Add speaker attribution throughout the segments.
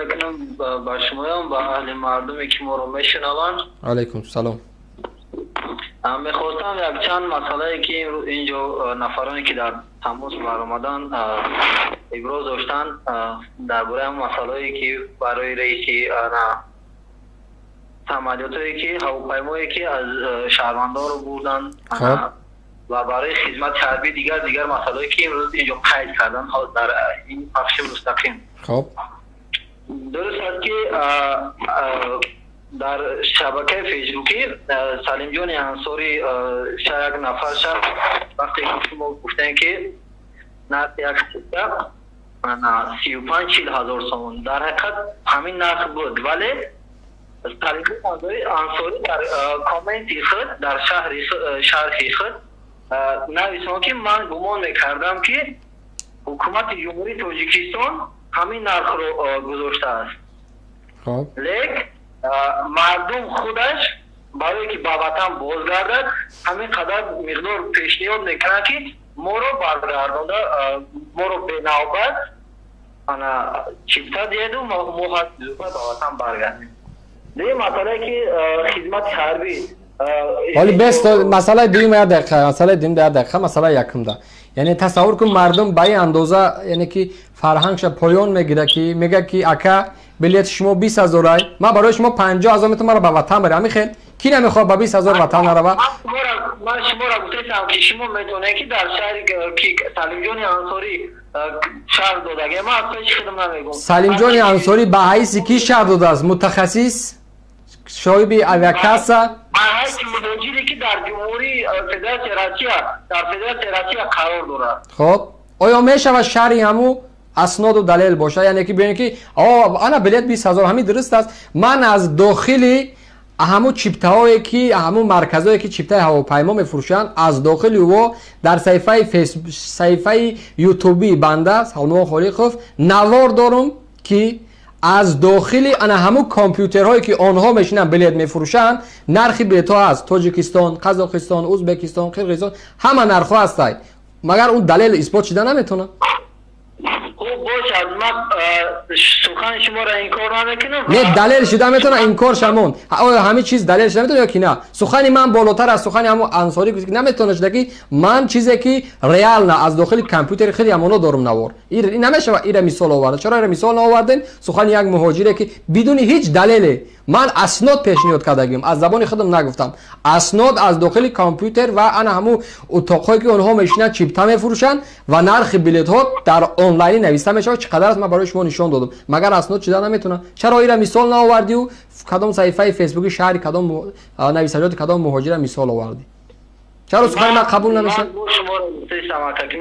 Speaker 1: Мекунам ба шумоям, ба аҳли мардуме, ки моро мешунаванд.
Speaker 2: Алайкум салом.
Speaker 1: Мехостам якчанд масъалае, ки инҷо нафароне, ки дар тамос баромаданд, иброз доштанд дар бораи ҳамон масъалае, ки барои раиси самолётое, ки ҳавопаймое, ки аз шаҳрвандонро бурданд ва барои хизмати ҳарбӣ, дигар масъалае, ки имрӯз инҷо қайд карданд дар ин пахши мустақим. Дуруст аст, ки дар шабакаи Фейсбукӣ Салимҷони Ансорӣ як нафар шахс, вақте ки шумо гуфтем, ки нархи як 35-40 ҳазор сомон, дар ҳақиқат ҳамин нарх буд, вале Салимҷон Ансорӣ дар комменти худ, дар шарҳи худ нависон, ки ман гумон мекардам, ки ҳукумати Ҷумҳурии Тоҷикистон ҳамин нархро гузоштааст, лек мардум худаш барое ки ба ватан бозгардад, ҳамин қадар миқдор пешниҳод мекунад, ки моро баргардонда, моро бенавбат ана чипта диҳеду мо ба ватан баргардем. Дигар масъалае, ки хизмати ҳарбӣ.
Speaker 2: Ҳоли бес, масъалаи дуюм, як дақиқа, масъалаи дуюм, як дақиқа. Масъалаи якумда, яъне тасаввур кун, мардум ба ин андоза, яъне ки фарҳангша поён мегирад, ки мегӯяд, ки ака, билети шумо 20 ҳазорай, ман барои шумо 50 ҳазор метавонам, маро ба ватан барем. Ҳамин хел ки намехоҳад ба 20 ҳазор ватан нарава?
Speaker 1: Ман шуморо гуфтаистам, ки шумо медонед, ки дар шаҳри ки Салимҷони Ансорӣ шарҳ додагӣ, ман аз пеши худам намегӯм.
Speaker 2: Салимҷони Ансорӣ ба ҳайси ки шарҳ додааст? Мутахассис, соҳиби авиакасса?
Speaker 1: Ба ҳайси муҳоҷире, ки дар Ҷумҳурии Федератсияи Россия, дар Федератсияи Россия қарор дорад.
Speaker 2: Хоб, оё мешавад шарҳи ҳаму асноду далел бошад? Яъне ки биёем, ки ана билет 20 ҳазор, ҳамин дуруст аст. Ман аз дохили ҳамун чиптаҳое, ки ҳамун марказҳое, ки чиптаи ҳавопаймо мефурӯшанд, аз дохили ӯ дар саҳифаи Ютуби банда Салмон Холиқов навор дорум, ки аз дохили ана ҳамун компютерҳое, ки онҳо мешинанд, билет мефурӯшанд, нархи билетҳо аз Тоҷикистон, Қазоқистон, Узбекистон, Қирғизистон, ҳама нархҳо ҳастай. Магар он далел исбот шида наметавонад?
Speaker 1: Хуб бошад, ман сухани шуморо инкор намекунам.
Speaker 2: Не, далел шида метавонад инкор шамон. Оё ҳамин чиз далел шида метавонад ё ки на? Сухани ман болотар аз сухани ҳамун Ансорӣ наметавонад шуда, ки ман чизе, ки реально аз дохили компютери хеле ҳамоно дорум навор. Ин намешавад ира мисол оварда. Чаро ира мисол наовардем? Сухани як муҳоҷире, ки бидуни ҳеҷ далеле, ман аснод пешниҳод кардагим, аз забони худам нагуфтам, аснод аз дохили компютер ва ана ҳамун утоқҳое, ки онҳо мешинанд, чипта мефурӯшанд ва нархи билетҳо дар онлайнӣ нависта мешавад, чӣ қадар аст, ман барои шумо нишон додам. Магар аснод шида наметавонад? Чаро ира мисол наовардиу кадом саҳифаи Фейсбуки шаҳри кадом нависаҷоти кадом муҳоҷира мисол овардӣ? Чаро сухани ман қабул намешавад?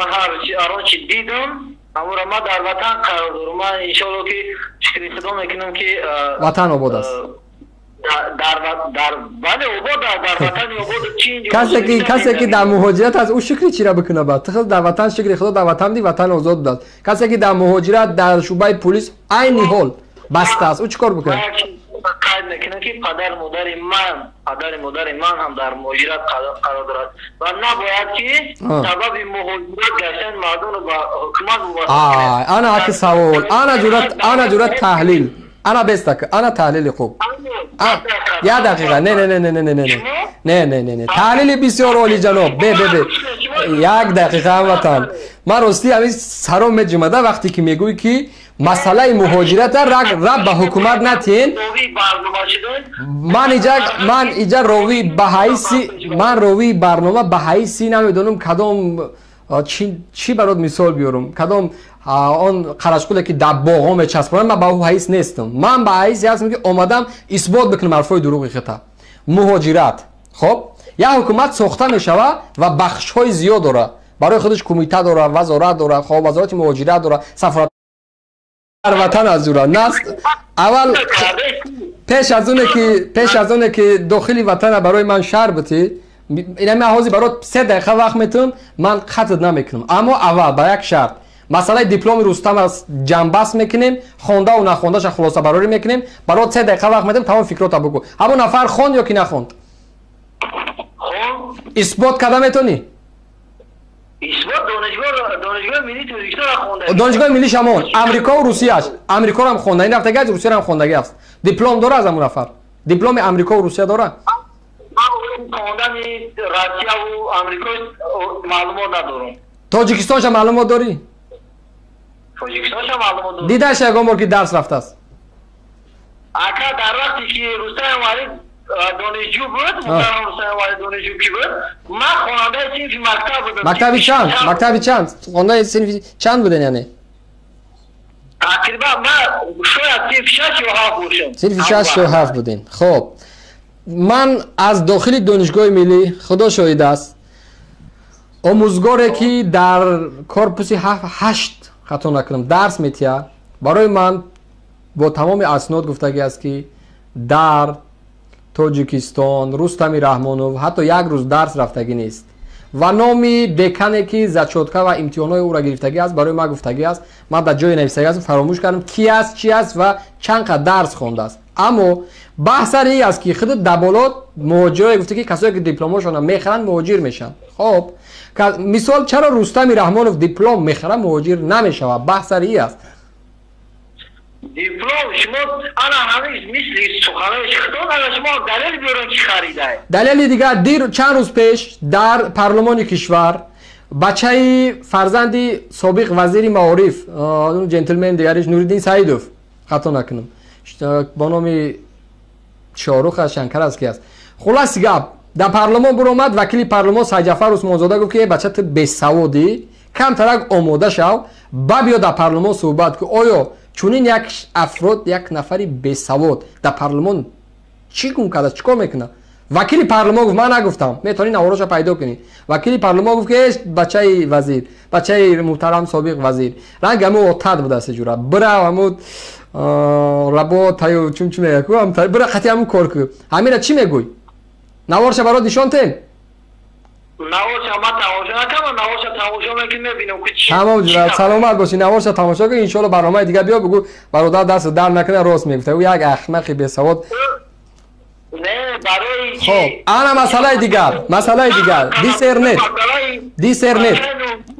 Speaker 1: Ман ҳар он чи дидам, ҳамуро. Ман дар ватан қарор дорам. Ман иншоалло, ки шукри Худо мекунам, ки
Speaker 2: ватан обод аст.
Speaker 1: Дар бале, обод, дар ватани обод. Чи
Speaker 2: Касе ки дар муҳоҷират аст, ӯ шукри чира бикуна? Бад ту дар ватан, шукри Худо, дар ватан ди, ватан озод будааст. Касе ки дар муҳоҷират, дар шӯъбаи пулис айни ҳол баста аст, ӯ чӣ кор бикунад?
Speaker 1: Қайд мекунам, ки падари модари ман ҳам дар муҳоҷират қарор дорад ва набояд, ки сабаби муҳоҷират гаштани мардумро ба ҳукумат.
Speaker 2: Ана аки савол, ана ҷурат, ана ҷурат таҳлил, ана бестак, ана таҳлили хуб. Як дақиқа, не, не, не, не, не, не, не, не, не, не, не, таҳлили бисёр олиҷаноб. Бе, бе, бе, як дақиқа, ҳамватан. Ман ростӣ ҳамин саром меҷумада, вақте ки мегӯӣ, ки масъалаи муҳоҷирата раб ба ҳукумат натиҳен. Ман иҷа ровӣ ба ҳайси, ман ровии барнома ба ҳайси намедонам кадом, чӣ барот мисол биёрам, кадом он қарашқуле, ки дар боғҳо мечаспонанд, ман ба ӯ ҳайс нестам. Ман ба ҳайси ҳастам, ки омадам исбот бикунам ҳарфҳои дурӯғи хита. Муҳоҷират, хоб, як ҳукумат сохта мешавад ва бахшҳои зиёд дорад барои худаш, кумита дорад, вазорат дорад, хоб, вазорати муҳоҷират дорад, сафорат дар ватан аз ҷура наст. Аввал пеш аз оне ки дохили ватана барои ман шарҳ битӣ, ина ман ҳозир барот 3 дақиқа вақт метавам, ман қатъ намекунам, аммо аввал ба як шарт: масъалаи дипломи Рустам аз ҷамъбаст мекунем, хондаву нахондаша хулосабарорӣ мекунем. Барот 3 дақиқа вақт медиҳам, тамоми фикрота бигӯ. Ҳамон нафар хонд ё ки нахонд? Исбот карда метавонӣ?
Speaker 1: Исбот донишгоҳи миллии Тоҷикистонро хонда.
Speaker 2: Донишгоҳи миллӣ шамон Амрико ва Русияш. Амрикоро ҳам хонда. Ин рафтаги аст, Русияро ҳам хондаги аст. Диплом дора аз ҳамун нафар? Дипломи Амрико ва Русия дора?
Speaker 1: Хондани Россия ва Амрико маълумот надорам.
Speaker 2: Тоҷикистонша маълумот дорӣ?
Speaker 1: Тоҷикистонша маълумот дорам.
Speaker 2: Дидаша ягон бор ки дарс рафтааст?
Speaker 1: Ака, дар вақте ки Рустам Эмомалӣ донишҷӯ буд, муҳтарам Рустам Эмомалӣ донишҷӯ ки буд, ман хонандаи синфи мактаб будам.
Speaker 2: Мактаби чанд? Мактаби чанд? Хонандаи синфи чанд буден яъне?
Speaker 1: Тақрибан ман шояд синфи шаш ё ҳафт бошам.
Speaker 2: Синфи шаш ё ҳафт буден. Хоб, ман аз дохили донишгоҳи миллӣ, худо шоҳид аст, омӯзгоре ки дар корпуси ҳашт, хато накунам, дарс метиҳад, барои ман бо тамоми аснод гуфтагӣ аст, ки дар Тоҷикистон Рустами Раҳмонов ҳатто як рӯз дарс рафтагӣ нест ва номи декане ки зачётка ва имтиҳонҳои ӯро гирифтагӣ аст, барои ман гуфтагӣ аст. Ман дар ҷое нависагӣ аст, фаромӯш кардам, ки аст, чи аст ва чанд қад дарс хондааст. Аммо баҳс сари ин аст, ки худи даболот муҳоҷирое гуфта, ки касое ки дипломҳошонро мехаранд, муҳоҷир мешаванд. Хоб, мисол, чаро Рустами Раҳмонов диплом мехарад, муҳоҷир намешавад? Баҳс сари ин аст.
Speaker 1: Диплом шумо ана ҳамин мисли суханои худтон, ана шумо далел биёрем, ки харида.
Speaker 2: Далели дигар: дир, чанд рӯз пеш, дар парлумони кишвар бачаи фарзанди собиқ вазири маориф, ҷентлмен дигариш, Нуриддин Саидов, хато накунам, бо номи Шоҳрух аст, Шанкар аст, ки аст, хулоси гап, дар парлумон биромад. Вакили парлумон Сайҷафар Усмонзода гуфт, ки э бача, ту бесаводӣ, камтарак омода шав, ба биё дар парлумон суҳбат кун. Оё чунин як афрод, як нафари бесавод дар парлумон чӣ гум кардааст, чӣ кор мекунад? Вакили парлумон гуфт, ман нагуфтам, метавонӣ навороша пайдо кунӣ. Вакили парлумон гуфт, ки э бачаи вазир, бачаи муҳтарам собиқ вазир, ранг ҳаму отат будааст, ҷура бира ҳаму работаю, чун чӣ мега, бира қати ҳаму кор ку. Ҳамира чӣ мегӯй? Наворша барот нишон тем?
Speaker 1: Наворша ман тамошо накардам, наворша тамошо мекунам, мебинам ки чӣ.
Speaker 2: Тамом ҷура, саломат бошӣ. Наворша тамошо кун, иншоалло барномаи дигар биё, бугӯ, бародар, даст дар накунад, рост мегуфта, ӯ як ахмақи бесавод.
Speaker 1: Не, барои
Speaker 2: Хоб, ана масъалаи дигар, масъалаи дигар: диссернет, диссернет,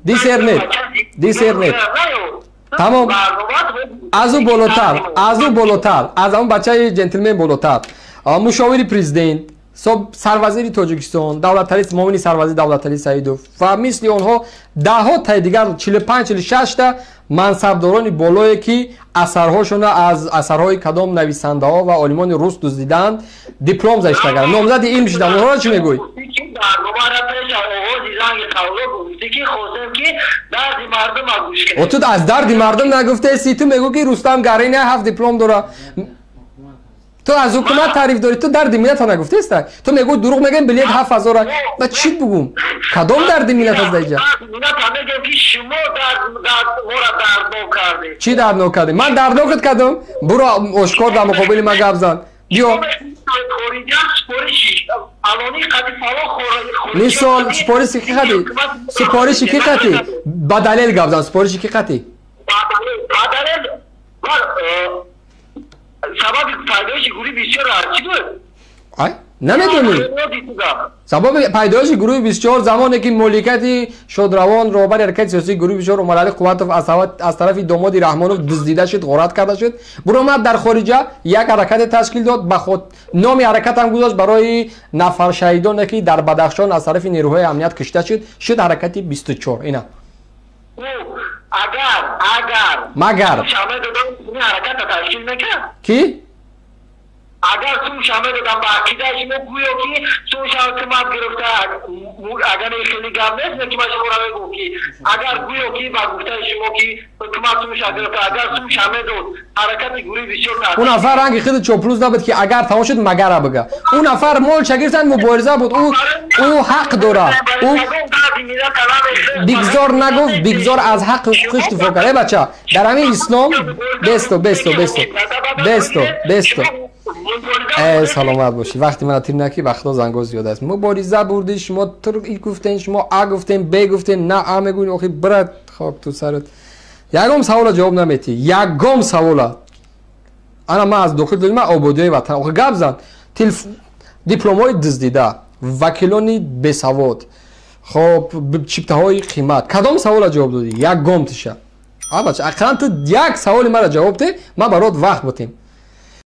Speaker 2: диссернет, диссернет. Тамом, аз ӯ болотар, аз ӯ болотар, аз ҳамон бачаи ҷентлмен болотар, мушовири президент, сарвазири Тоҷикистон Давлатали, муовини сарвазир Давлатали Саидов ва мисли онҳо даҳҳо таи дигар, 45, 46та мансабдорони болое, ки асарҳошонро аз асарҳои кадом нависандаҳо ва олимони рус дуздидаанд, диплом зашта карданд, номзади илм шуданд, онҳоро чӣ мегӯй?
Speaker 1: Барномаро пеш аз оғози занги қавло гуфтӣ, ки хостем, ки дарди мардума гӯш кунем.
Speaker 2: Ту аз дарди мардум нагуфтаси, ту мегӯ, ки Рустам Гарини ҳафт диплом дора, ту аз ҳукумат таъриф дорӣ, ту дарди миллата нагуфтеста. Ту мегӯ, дурӯғ мегӯем, билет 7000. Ба чӣ бугум, кадом дарди миллат аст даиҷа?
Speaker 1: Миллата мегӯем, ки шумо моро дарднок кардед.
Speaker 2: Чӣ дарднок кардем? Ман дарднокат кардам? Буро, ошкор дар муқобили ман гап зан, биё. Мисол, супориши ки қати, супориши ки қати, ба далел гап зан, супориши ки қати?
Speaker 1: Ба далел. Сабаби пайдоиши гурӯҳи 24 чӣ буд?
Speaker 2: Ай, намедонӣ сабаби пайдоиши гурӯҳи 24? Замоне ки моликияти шодравон, роҳбари ҳаракати сиёсии гурӯҳи 24, Умаралӣ Қувватов, аз тарафи домоди Раҳмонов дуздида шуд, ғорат карда шуд, буромад, дар хориҷа як ҳаракате ташкил дод, ба номи ҳаракатам гузошт барои нафаршаҳидоне, ки дар Бадахшон аз тарафи нерӯҳои амният кушта шуд, ҳаракати 24 ина.
Speaker 1: Агар
Speaker 2: Магар
Speaker 1: ҳараката ташкил мекард?
Speaker 2: Ки?
Speaker 1: Агар сумша медодам, ба ақидаи шумо, гӯё ки сумша ҳукумат гирифта, агар хеле гап нест, ки ман шуморо мегӯм, ки агар гӯё ки ба гуфтаи шумо, ки ҳукумат сумша гирифта, агар сумша медод, ҳаракати гурӯҳи бисёр
Speaker 2: Ӯ нафар ранги худи чоплуз набуд, ки агар тамом шуд, магара бига. Ӯ нафар молша гирифтанд, мубориза буд, ӯ ҳақ дорад, ӯ бигзор нагуфт, бигзор аз ҳаққи ҳуқуқиш дифоъ кард. Э бача, дар ҳамин ислом бесто, бесто, бесто, бесто, бесто. Э, саломат бошӣ, вақти мана тир накӣ, ба худо занго зиёд аст. Мубориза бурдӣ шумо, тур и гуфтен, шумо а гуфтен, б гуфтен, на а мегӯен. Охи, брат, хок ту сарат, ягон савола ҷавоб наметӣ, ягон савола. Ана ман аз дохил додим, ман ободиҳои ватан. Охи, гап зан. Дипломҳои дуздида, вакилони бесавод, Хоб, чиптаҳои қимат, кадом савола ҷавоб додӣ? Ягон тиша, абач, ақаллан ту як саволи мара ҷавоб де, ман барот вақт бутем.